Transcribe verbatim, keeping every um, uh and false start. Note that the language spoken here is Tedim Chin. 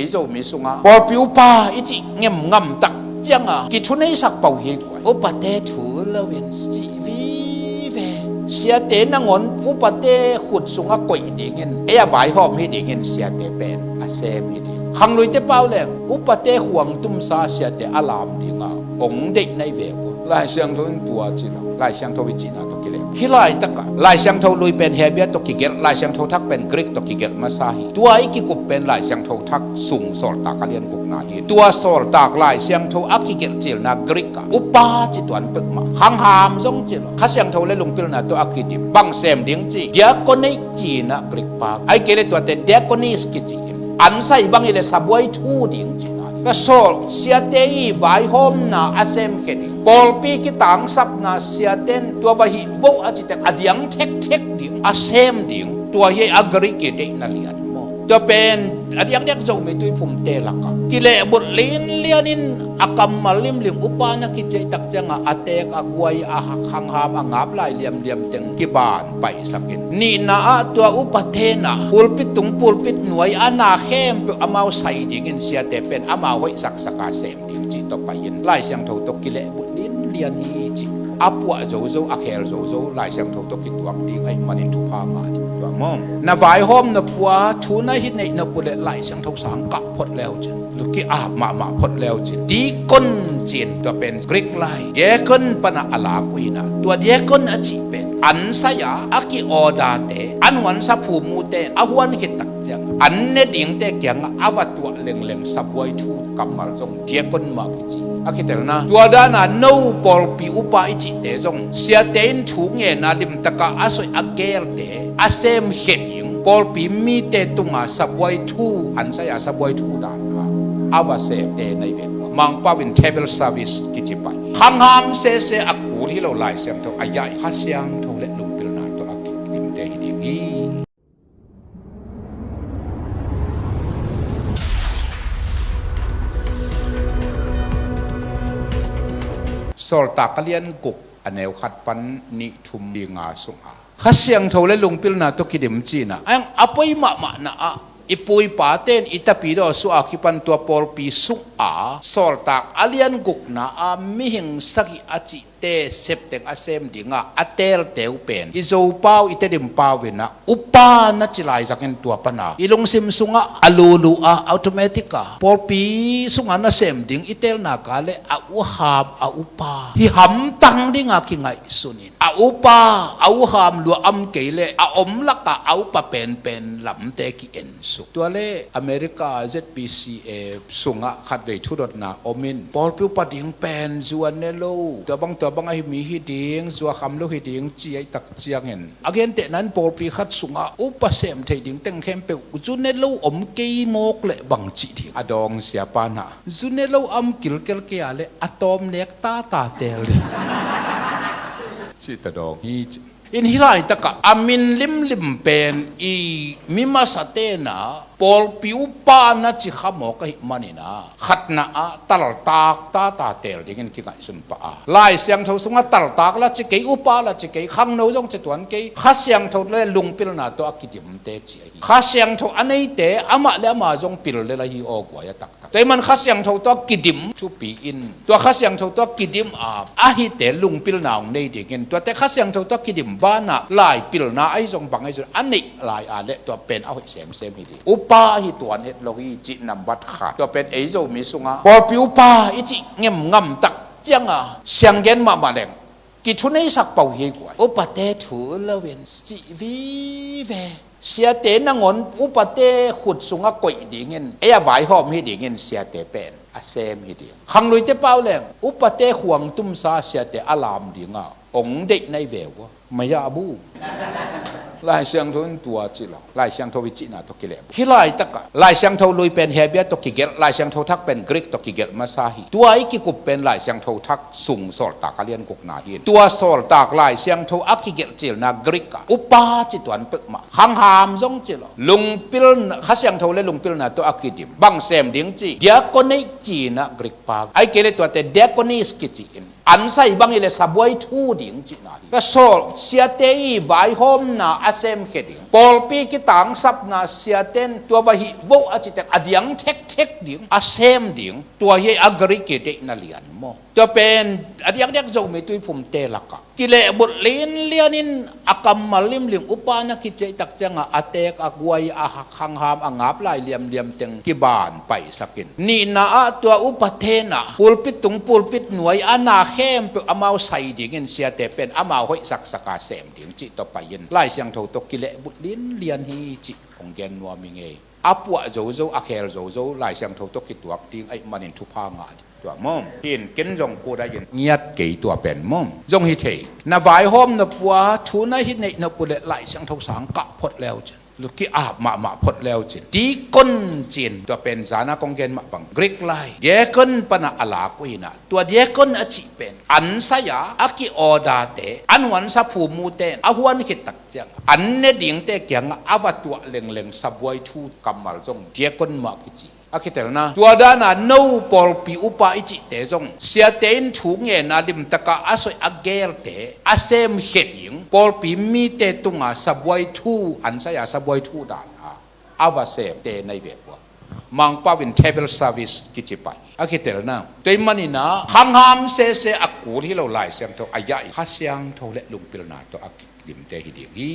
Ei Zomi sungah pawlpi upa i cih ngemngam tak cianga kithuneisak pah hi guai. Upate thu loin cih vive. Siate nangawn upate khut sungah koih dingin, ei a vaihawm hi dingin siate pen a sem hi ding. Khangluite pau leng upate khuang tumsa siate a lam dinga ong deih nai ve uh. Lai Siangtho in tua ci lo. Lai Siangtho i cihna tawh kileh. Hih laitakah Lai Siangtho lui pen Hebia tawh kigelh, Lai Siangtho thak pen Greek tawh kigelh masa hi. Tua i kikup pen Lai Siangtho thak sung Sawltak a lian gukna hi. Tua Sawltak Lai Siangtho a kigelh cilna Greek ah upa ci tuan peuhmah. Khangham zong ci lo. Kha Siangtho le lungpilna tawh a kidim. Bang sem ding ci. Diakonate cinah Greek pa. Ai kei le tuate diakonis kici in. An sai bang i le sabuai thu ding cinah. Ka sawl siate i vaihawmna a semkhe ding. Pawlpi kitangsapna siaten tua va hih voh a citek a diang thekthek ding, a sem ding. Tua hi a Greek i deihna lian maw? Tua pen a diakdiak Zomi Tuiphumte lakah kilehbulh linlian in a kammal limlim upa na kiciah i tak ciangah a teek a guai a khangham a ngap lai liamliam teng kiban paihsakin. Nihna ah tua upa tenah pulpit tung pulpit nuai a na khempeuh amau sai dingin siate pen amau hoih saksak a sem ding cih tawh pai-in Lai Siangtho tawh kilehbulh linlian hi cih. A puah zozo, a khel zozo, Lai Siangtho tawh kituak ding ahih manin thupha ngah ding. Tua maw? Na vaihawm nop uh a, thu na hih neih nop uh leh Lai Siangtho sang kah phot leu cin. Luki ap mahmah phot leu cin. Deacon cin tua pen Greek lai. Diakon panah a lak uh hinah. Tua diakon a cih pen an sai-a a ki-order-te, a nuansa phumute, a huan khit tak ciang an ne dingte kiangah a va tuah lengleng sabuai thu kammal zong diakon mah kici. A kitelna tua dana no pawlpi upa i cihte zong siate in thu ngenna limtaka a soih a gelte a semkhe ding pawlpi mite tunga sabuai thu an sai-a sabuai thu dana a va semte nai ve. Mangpau in table service kici pai. Khangham sese a kul hi lo Lai Siangtho a yai Kha Siangtho le lungpilna tawh a kikimte hi ding hi. Sawltak a lian guk a neu khat pan nih thum li nga sungah Kha Siangtho le lungpilna tawh kidim cihna. Ang a poi mahmahna ah i pu i pate in i tapidaw sua kipan tua pawlpi sungah Sawltak a lian gukna a mihing sagih a cih te septeng a sem dinga a teelte uh pen i Zopau i Tedim pau inah upa na ci lai zangin tua pana i lungsim sungah a lulu a automatic a pawlpi sungah na sem ding i teelna ka le a uham a upa hi hamtang dinga kingaihsun in a upa a uham lua am kei le a om lakah a upa penpen lamte ki-en suk. Tua le America Z P C A sungah khatvei thudotna om in pawlpi upa ding pen zu a ne lo, tua bang tua bang ahi mi hi ding, zu a kham lo hi ding ci ahi tak ciangin a gentehna in pawlpi khat sungah upa sem thei ding teng khempeuh zu ne lo om kei mawk le bang cih ding. A dawng siapa nah zu ne lo am kilkel kei a le a tawm nek tata teel ding. Cih ta dawng hi ci. In hih laitakah a min limlim pen i mi masa tenah pawlpi upa na ci kha mawk ahih maninah khatna ah taltak tata teel dingin kingaihsun pah a. Lai Siangtho sungah taltak la ci kei, upa la ci kei, khangno zong ci tuan kei, Kha Siangtho le lungpilna tawh a kidimte ci ahi. Kha Siangtho a neite amah le amah zong pil le la hi aw guai a tak. Tua ahih man Kha Siangtho tawh kidim thupi in, tua Kha Siangtho tawh kidim a ahite lungpilna hong nei dingin, tuate Kha Siangtho tawh kidim banah lai pilna ahi zong bang ahi zong a neih lai a le tua pen a hoih semsem hi ding. Upa ahi tuan het lo hi cih nambat khat. Tua pen ei Zomi sungah pawlpi upa i cih ngemngam tak cianga sianggen mahmah leng kithuneisak pah uh hi guai. Upate thu loin cih vive. Siate nangawn upate khut sungah koih dingin, ei a vaihawm hi dingin siate pen a sem hi ding. Khangluite pau leng upate khuang tumsa siate a lam dinga ong deih nai ve uh a. Maya bu. Lai Siangtho in tua ci lo. Lai Siangtho i cihna tawh kileh. Hih laitakah Lai Siangtho lui pen Hebia tawh kigelh, Lai Siangtho thak pen Greek tawh kigelh masa hi. Tua i kikup pen Lai Siangtho thak sung Sawltak a lian gukna hi. Tua Sawltak Lai Siangtho a kigelh cilna Greek ah upa ci tuan peuhmah. Khangham zong ci lo. Lungpilna, Kha Siangtho le lungpilna tawh a kidim. Bang sem ding ci. Diakonate cinah Greek pa. Ai kei le tuate diakonis kici in. An sai bang i le sabuai thu ding cihna hi. Ka sawl siate i vaihawmna a semkhe ding. Pawlpi kitangsapna siaten tua va hih voh a citek a diang thekthek ek ding, a sem ding, tua hi a Greek i deihna lian maw. Tua pen a diakdiak Zomi Tuiphumte lakah kilehbulh linlian in a kammal limlim, upa na kici ahih tak ciangah a teek, a guai, a khangham, a ngap lai liamliam teng kiban paisak in, nihna ah tua upa tenah pulpit tung pulpit nuai a na khempeuh amau sai dingin siate pen amau hoih saksak a sem ding cih tawh pai in Lai Siangtho tawh kilehbulh linlian hi cih kong gen nuam ing ei. A puah zozo, a khel zozo Lai Siangtho tawh kituak ding ahih manin thupha ngah ding. Tua maw, ken zong kudai in ngiat kei tua pen maw. Zong hi thei, na vaihawm nop uh a thu na hi neih nop uh leh Lai Siangtho sang kah phot le uh cin, lu ki-ap mahmah phot le uh cin, deacon cin, tua pen zana kong gen mah bang Greek lai diakon panah a lak uh hi-in ah, tua diakon a cih pen an sai-a a ki-order-te, a nuansa phumute in a huan khit tak ciang an ne dingte kiangah a va tuah lengleng sabuai thu kammal zong diakon mah kici. A kitelna, tua dana no pawlpi upa i cihte zong siate in thu ngenna limtaka a soih a geelte a semkhia ding pawlpi mite tunga sabuai thu, an sai-a sabuai thu dana a va semte na hi ve uh a, Mangpau in table service kici pai. A kitelna, tua ahih manin ah khangham sese a kul hi lo Lai Siangtho a yai Kha Siangtho le lungpilna tawh a kilimte hi ding hi.